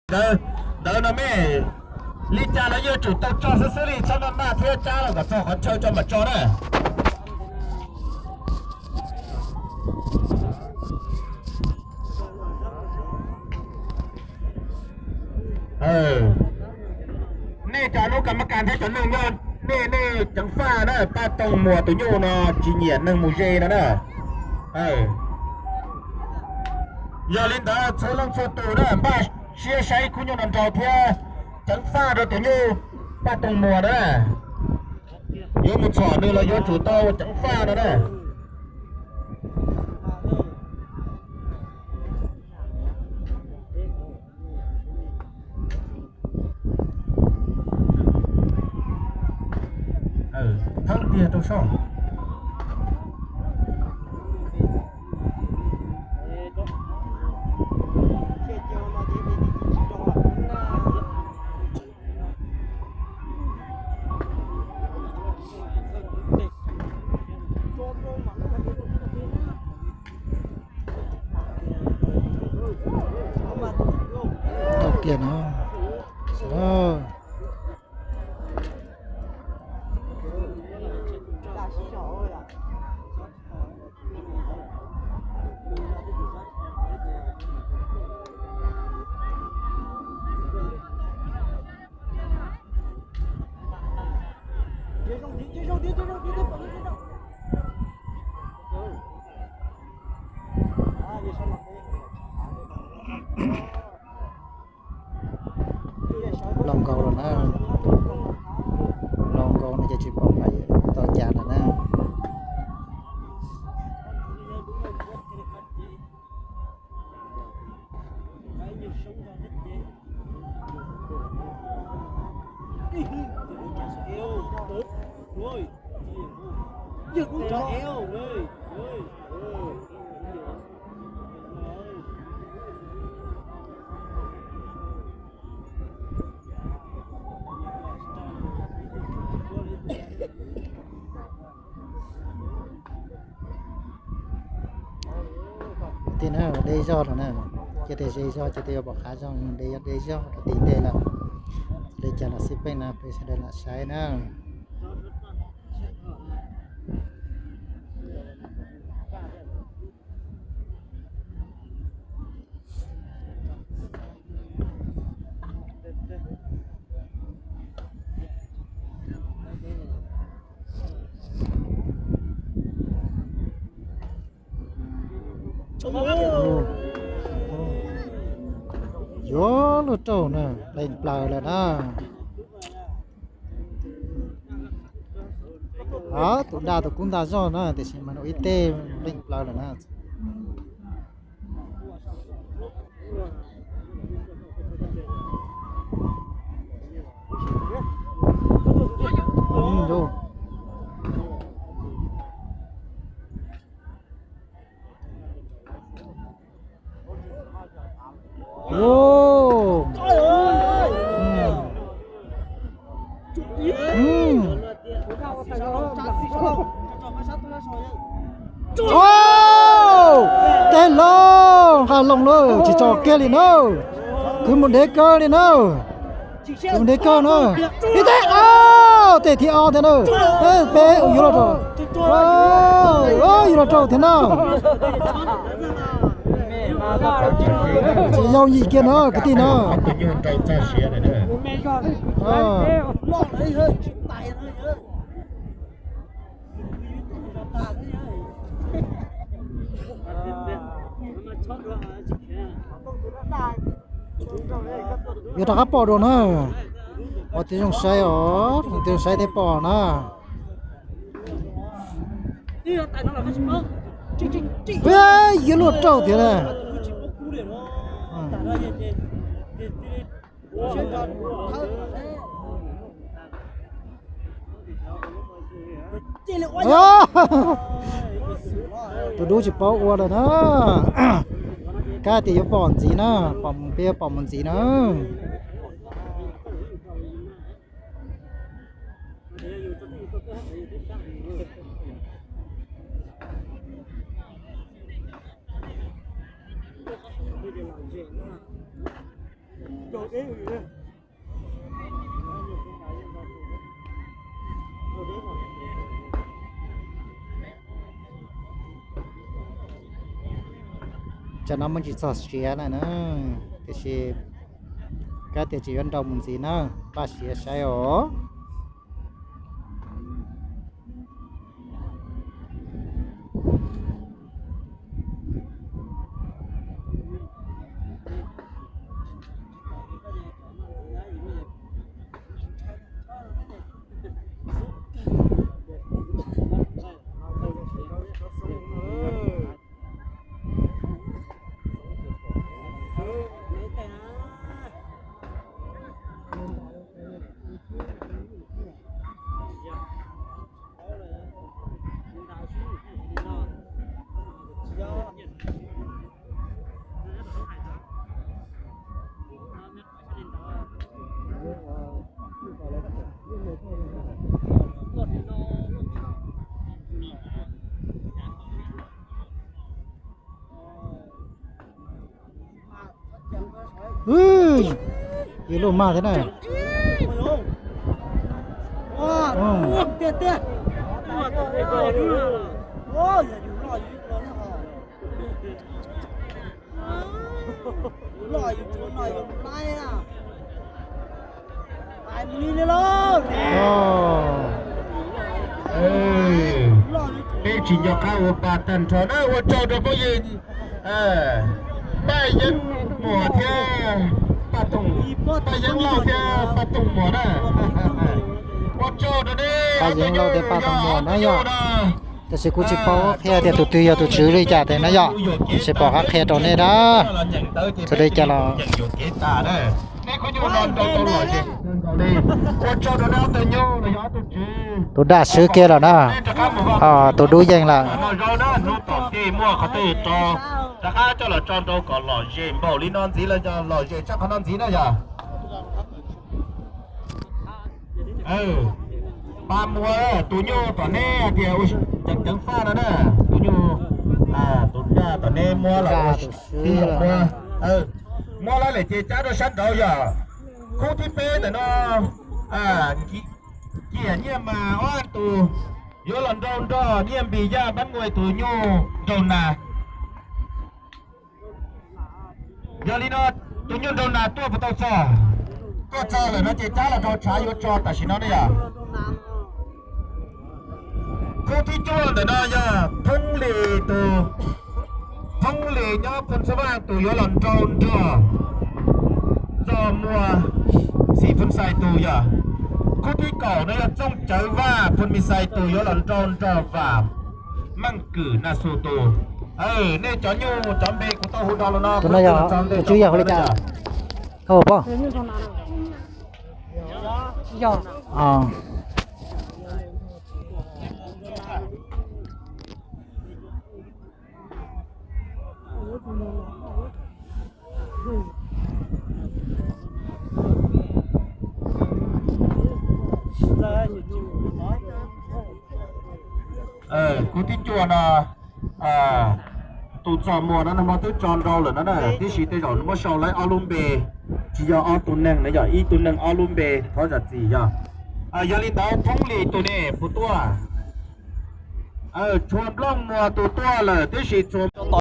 Ntawd, ntawd no me, li cas los yuav tsum tau tso xwb xwb li, txhob noj naj thiab tsab los kom txog qhov chaw tso mam tso na. Nej cov lub kas mas kas thiab cov neeg nyob, nej, nej ceev faj na, Paj Toog Muas tus nyuj no tsis nyiam neeg mus ze no na. Yog li ntawd txhua leej txhua tus na npaj siab saib khub nyuj no nrau thiab ceev faj rau tus nyuj Paj Toog Muas na. Yuav mus txhom nws los yuav tsum tau ceev faj no na. Thawb tiag rau soj. Tau kiag no. Laus nkaus lawm na, laus nkaus no ces tsis pom qab tau cas lawm na. Tej no deb zog lawm na, ces tej ze zog ces tej yuav pom qab zog, deb, deb zog rau tim ntej lawm. Li cas los xij peem no peb sawv daws lam saib na. Yuav luag raug na, leej plaws lawm na. Tus dag tus kub ntag zog na, tiam sis mas nws ib teg leej plaws lawm na. Teb loo, nqa loo lawm, tsis tso kiag li na. Kwv mus ntev kawg li na. Kwv mus ntev kawg na. Ib teg, teg thib ob thiab na. Peb yuav luag raug, yuav luag raug thiab na. Tsis yooj yim kiag na kwv tij na. Yuav rov qab pom dua na. Ua tib zoo saib os, tib zoo saib thiaj pom na. Yuav luag raug tiag na. Tus dub tsis paub ua lawm na. Kab tias yuav pom ntxiv na, pom, peb yuav pom mus ntxiv na. Tsam no muaj ntsis txog siav lawm na, tiam sis kab tias tsis yuav nrau mus ntxiv na, npaj siav saib os. Ub, yus loj maj thiab na. Peb tsis nco qab ua pa tag nrho na, ua tsaug rau phooj ywg Paj Yeeb Muas thiab Paj Toog, Paj Yeeb Lauj thiab Paj Toog Muas na. Ua tsaug rau nej Paj Yeeb Lauj thiab Paj Toog Muas na yog. Tab sis kuv tsis paub qhia tias tus twg yog tus tswv li cas tes na yog, tsis pom qab qhia rau nej dab. Txawm li cas los tus dab swb kiag lawm na, tus dub yeej lawm. Rov qab coj los tso nrau kom lom zem npaum li no ntxiv los yog lom zem tshaj qhov no ntxiv na yog. Paj Muas, tus nyuj tom neb hais tias ua ceev ceev faj no na, tus nyuj, tus daj tom neb muab los ua tib zoo muab, muab lawv lem ces cab rau sab nraud yog. Khub thib peb ntawm no, Ciam Nyiaj Mas ob tus yuav los nrau nrog Nyiaj Npis Yaj Npab Nuj tus nyuj nrau nas. Yog li no, tus nyuj nrau nas tuaj puas tau txog? Tuaj txog lawm no ces cab los rau tshav yuav tso tam sim no na yog. Khub thib cuaj ntawm no yog Thoob Lis tus, Thoob Lis nyob Phoos Xab Vaj tus yuav los nrau nrog Txos Muas Xim Phoos Xais tus yog. Khub thib kaum no yog Txooj Cawv Vaj Phoos Mis Xais tus yuav los nrau nrog Vam Meej Kwm Nas Xus tus. Nej cov nyuj cov npe kuv tau hu no los no, tus no yog tus tswv yog hu li cas? Khub thib cuaj no, tus Txos Muas no nag hmo twb tso nrau lawm no na, tiam sis tej zaum nws muab sau lawv ob lub npe, tsis yog ob tug neeg na yog, ib tug neeg ob lub npe thov zam txim yog. Yog li ntawd Thoob Lis tus ne puas tuaj? Txhua Nplooj Muas tus tuaj lawm tiam sis txhua